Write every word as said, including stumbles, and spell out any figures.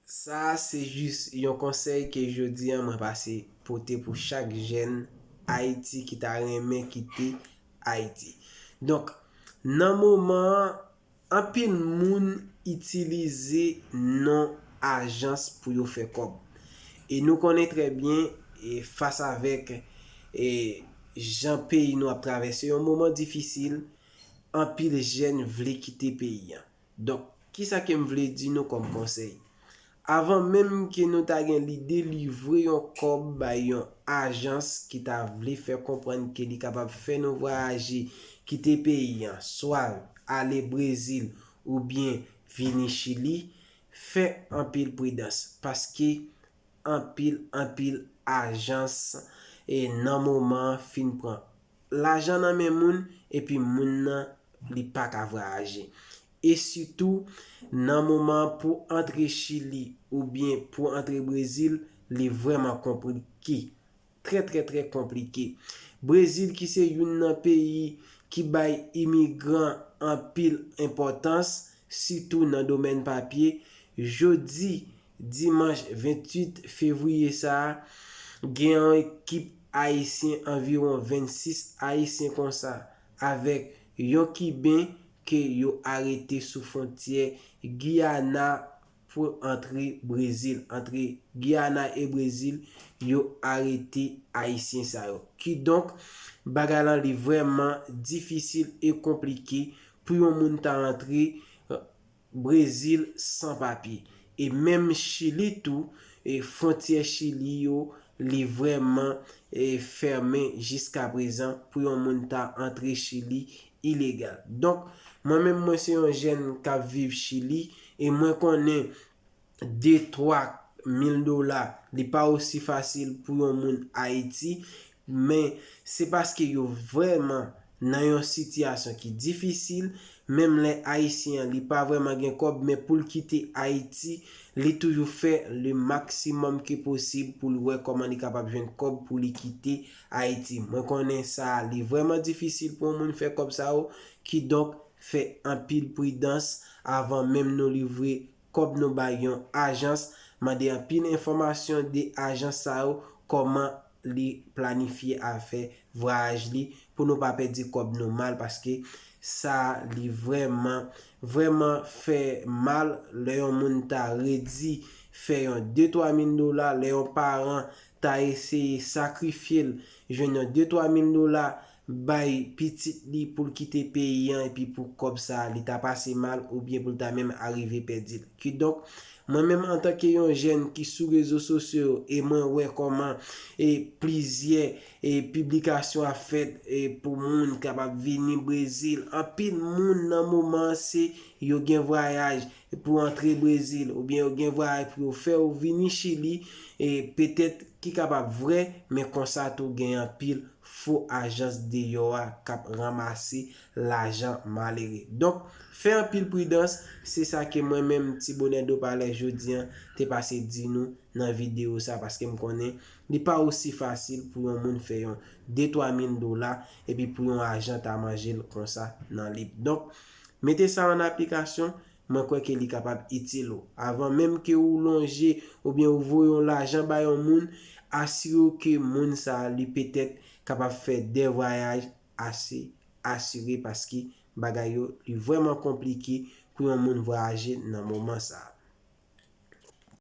Sa a se jis yon konsèy ke jodi a mwen pase pote pou chak jèn Ayiti ki ta renmen kite Ayiti. Donk, nan moman an, anpil moun itilize non ajans pou yo fè kòb. E nou konnen trè byen, e fas avèk, e jan peyi nou ap travèse yon moman difisil, anpil jèn vle kite peyi an. Donk, kisa ke m vle di nou kòm konsèy? Avan menm ke nou ta gen lide livre yon kòb bay yon ajans ki ta vle fè konprann ke li kapab fè nou vwayaje kite peyi an, swa ale Brezil oubyen vini Chili, fè anpil pridans, paske anpil, anpil ajans, e nan moman an, fin pran lajan nan men moun, epi moun nan, li pa ka vwayaje. E sitou, nan moman an, pou antre Chili oubyen pou antre Brezil, li vrèman konplike. Trè, trè, trè konplike. Brezil ki se youn nan peyi ki bay imigran anpil enpòtans, sitou nan domèn papye, jodi dimanch venntuit fevriye sa a, gen yon ekip ayisyen, anviwon vennsis ayisyen konsa, avèk yon kiben ke yo arete sou fwontyè Giyana pou antre Brezil. Antre Giyana e Brezil, yo arete ayisyen sa yo. Kidonk, bagay lan li vrèman difisil e konplike pou yon moun ta antre, eh, Brezil san papye. E menm Chili tou, e fwontyè Chili yo, li vrèman, e fèmen jiska prezan pou yon moun ta antre Chili ilegal. Donk, mwen menm, mwen se yon jèn k ap viv Chili, e mwen konnen de twa mil dola, li pa osi fasil pou yon moun Ayiti, men se paske yo vrèman nan yon sitiyasyon ki difisil, menm lè Ayisyen an, li pa vrèman gen kòb, men pou l kite Ayiti, li toujou fè le maksimòm ke posib pou l wè kòman li kapab jwenn kòb pou li kite Ayiti. Mwen konnen sa, li vrèman difisil pou yon moun fè kòb sa yo, kidonk fè anpil pridans avan menm nou livre kòb nou bay yon ajans, mande anpil enfòmasyon de ajans sa yo, kòman li planifye afè vwayaj li, pou nou pa pèdi kòb nou mal, paske sa li vrèman, vrèman fè mal lè yon moun ta redi fè yon de twa mil dola, lè yon paran ta eseye sakrifye l, jwenn yon de twa mil dola, bay pitit li pou l kite peyi an, epi pou kòb sa a, li ta pase mal, oubyen pou l ta menm arive pèdi l. Kidonk, mwen menm antanke yon jèn ki sou rezo sosyo yo, e mwen wè kòman, e plizyè, e piblikasyon ap fèt, e pou moun kapab vini Brezil. Anpil moun nan moman an se yo gen vwayaj pou antre Brezil, oubyen yo gen vwayaj pou yo fè, ou vini Chili, e petèt ki kapab vrè, men konsa tou gen anpil fo ajans deyò a k ap ranmase lajan malere. Donk, fè anpil pridans, se sa ke mwen menm, Ti Bonè Dopalè, jodi an, te pase di nou nan videyo sa, paske m konnen li pa osi fasil pou yon moun fè yon de twa mil dola, epi pou yon ajan ta manje l konsa nan lib. Donk, mete sa an aplikasyon, mwen kwè ke li kapab itil ou. Avan menm ke ou lonje oubyen ou voye yon lajan bay yon moun, asire w ke moun sa a, li petèt kapab fè de vwayaj ase asire, paske bagay yo, li vrèman konplike pou yon moun vwayaje nan moman sa a.